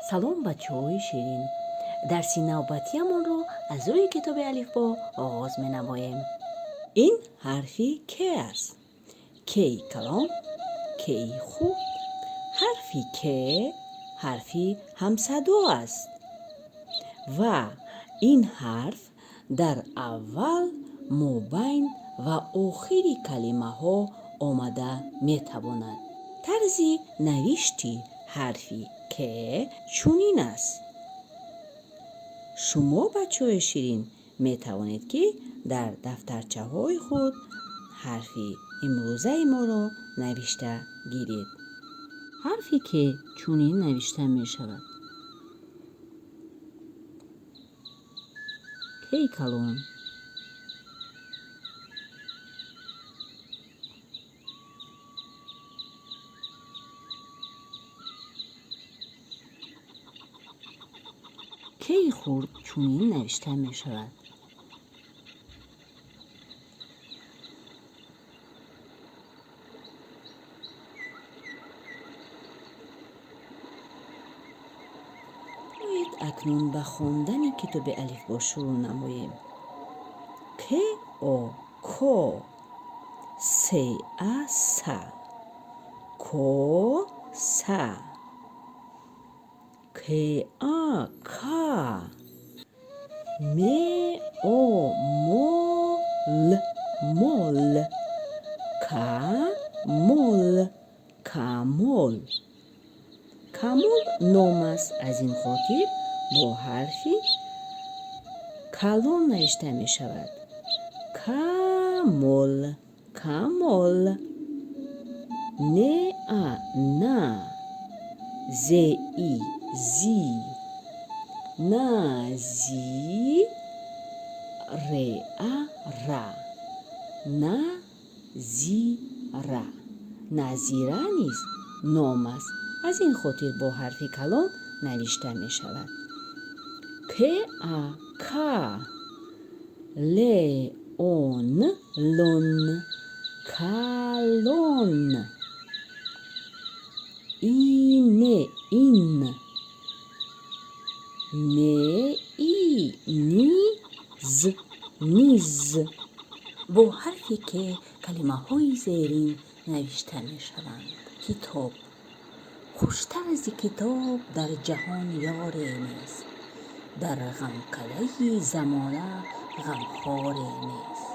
Салом, бачаҳои ширин! Дарси навбатиамонро аз рӯи китоби алифбо оғоз менамоем. Ин ҳарфи К аст. К-и калон, К-и хурд. Ҳарфи К ҳарфи ҳамсадо аст ва ин ҳарф дар аввал, мобайн ва охири калимаҳо омада метавонад. Тарзи навишти ҳарфи К чунин аст. Шумо, бачаҳои ширин, метавонед, ки дар дафтарчаҳои худ ҳарфи имрӯзаи моро навишта гиред. Ҳарфи К чунин навишта мешавад. К-и калон, К-и хурд чунин навишта мешавад. Биёед, акнун ба хондани китоби алифбо шурӯъ намоем. К О ко, С А са, ко са, К А ка, М О мо л мол, ка мол, Камол. Камол ном аст, аз ин хотир бо ҳарфи калон навишта мешавад. Камол, Камол. Н А на, З И зи, нази, Р А ра, Назира. Назира низ ном аст, аз ин хотир бо ҳарфи калон навишта мешавад. К А ка, Л О Н лон, калон. И Н ин, Н И ни з низ. Бо ҳарфи К калимаҳои зерин навишта мешаванд. Китоб. Хуштар зи китоб дар ҷаҳон ёре нест. Дар ғамкалаи замона ғамхоре нест.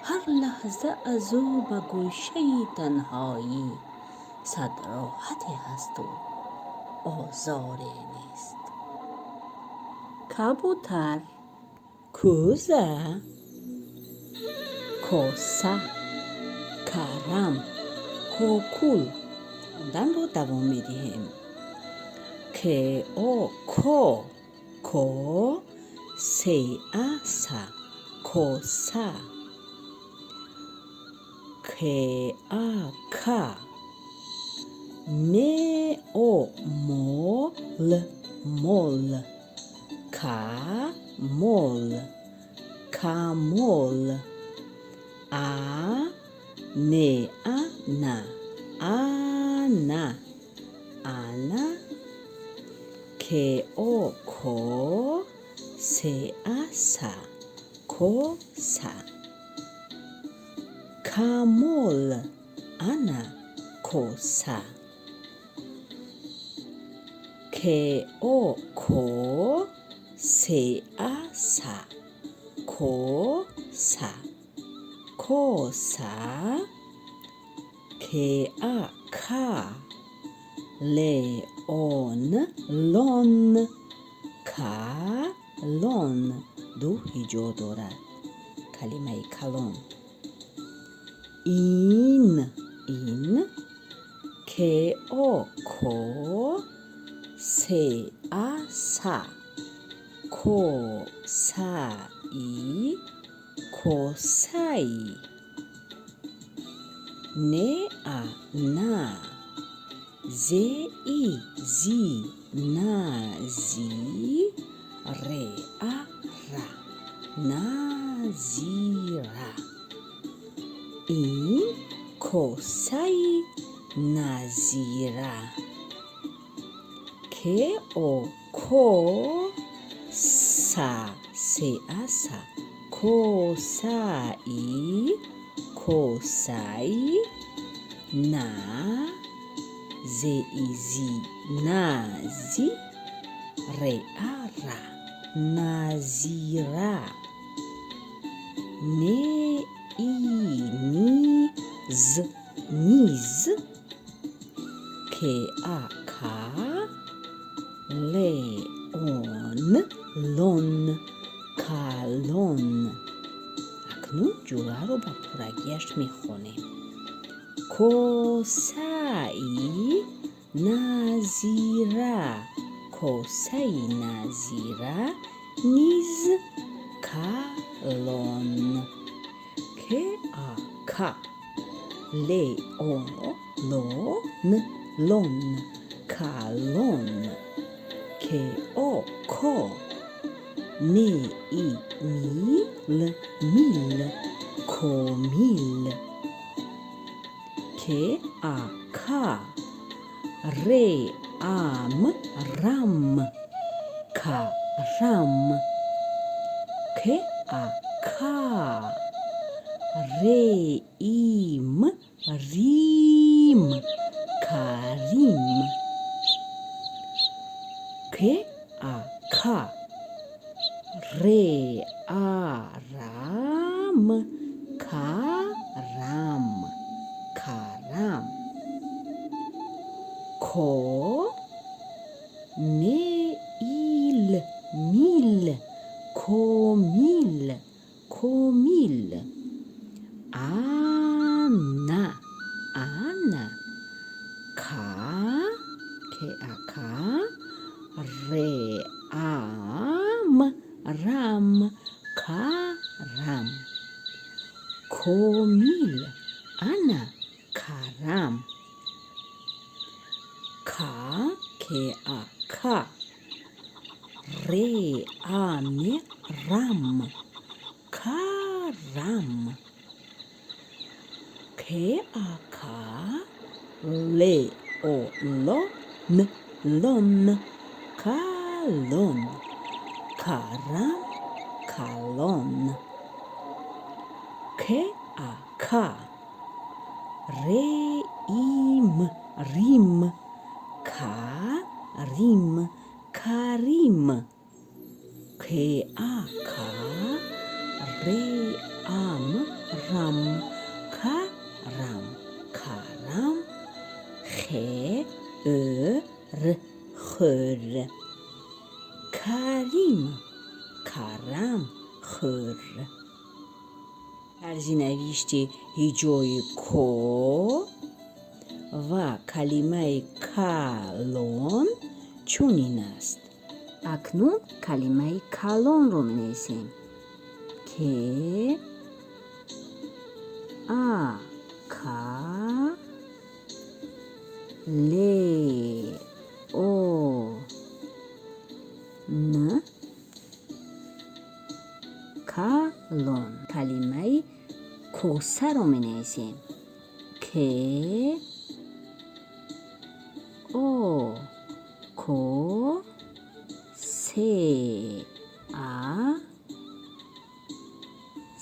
Ҳар лаҳза аз ӯ ба гӯшаи танҳоӣ сад роҳате ҳасту озоре нест. Кабутар, кӯза, коса, карам, кокул. Хонданро давом медиҳем. К О ко, ко, С А са, коса, К А ка, М О мо л мол, ка мол, Камол. А Н А на, ана, ана. К О ко, С А са, коса. Камол, ана, коса. К О ко, С А са, коса, коса. К А ка, Л О Н лон, калон. Ду ҳиҷо дорад калимаи калон. Ин, ин, К О ко, С А са, косаи, косаи. Н А на, З И зи, нази, Р А ра, Назира. Ин косаи Назира. К К О ко, са, С А са, косаи, косаи, на, З И зи, нази, Р А ра, назира. Н И ни, з, низ, К А ка, Л О Н, лон, калон. Акнун ҷураро ба пуррагиаш мехонем: косаи Назира, косаи Назира низ калон. К А ка, Л О ло Н, лон, калон. К О ко, Н И ни, Л, мил, комил. К А ка, Р А М, рам, карам. К А ка, Р И М, рим, карим. К А ка, Р А рам, карам, карам. Ко М И Л, мил, комил, комил. Ана, ана, ка, К А ка, Р А М, рам, карам. Комил, ана, карам. Ка, К А ка, Р А М, рам, карам. К А ка, Л О ло Н, лон, калон. Карам, калон. К А ка, Р И М, рим, карим, карим. К А ка, Р А М, рам, карам, карам. Х Ө Р, хӯр. Карим, карам хӯр. Тарзи навишти ҳиҷои ко ва калимаи калон чунин аст. Акнун калимаи калонро менависем: К А К Л О Н, калон. Калимаи косаро менависем: К О ко, С А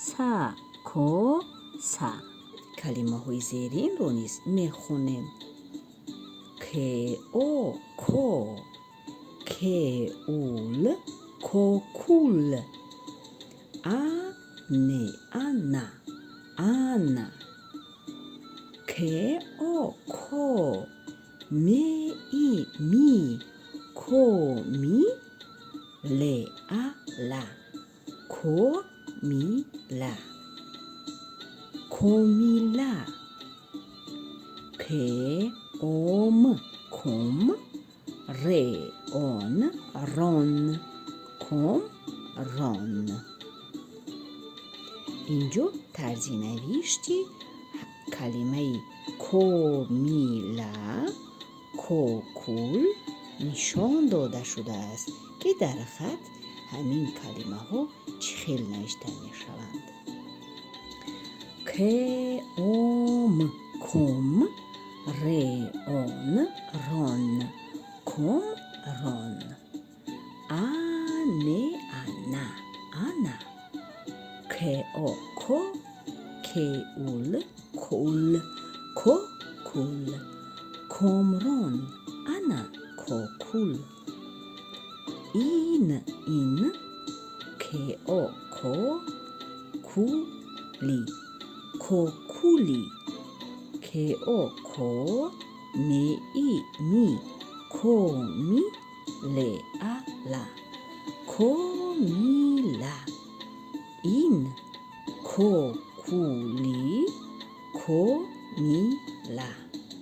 са, коса. Калимаҳои зеринро низ мехонем: К О ко, К У Л, кокул. А Н ана, ана. К О ко, М И ми, коми, Л А ла, комила, комила. К О М, ком, Р О Н, рон, комрон. Инҷо тарзи навишти калимаи комила, кокул нишон дода шудааст, ки дар хат ҳамин калимаҳо чӣ хел навишта мешаванд: К О М, ком, Р О Н, рон, комрон. Рон. А не ана, ана. К о ко, к у л кул, кокул. Комрон, ана кокул. Ин ин, к о ко, ку ли, кокули. К о ко, м и ми, коми, л а ла, комила. Ин кокули, комила.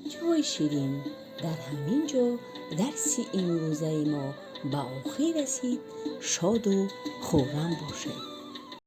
Бачаҳои ширин, дар ҳамин ҷо дарси имрӯзаи мо ба охир расид. Шоду хуррам бошед.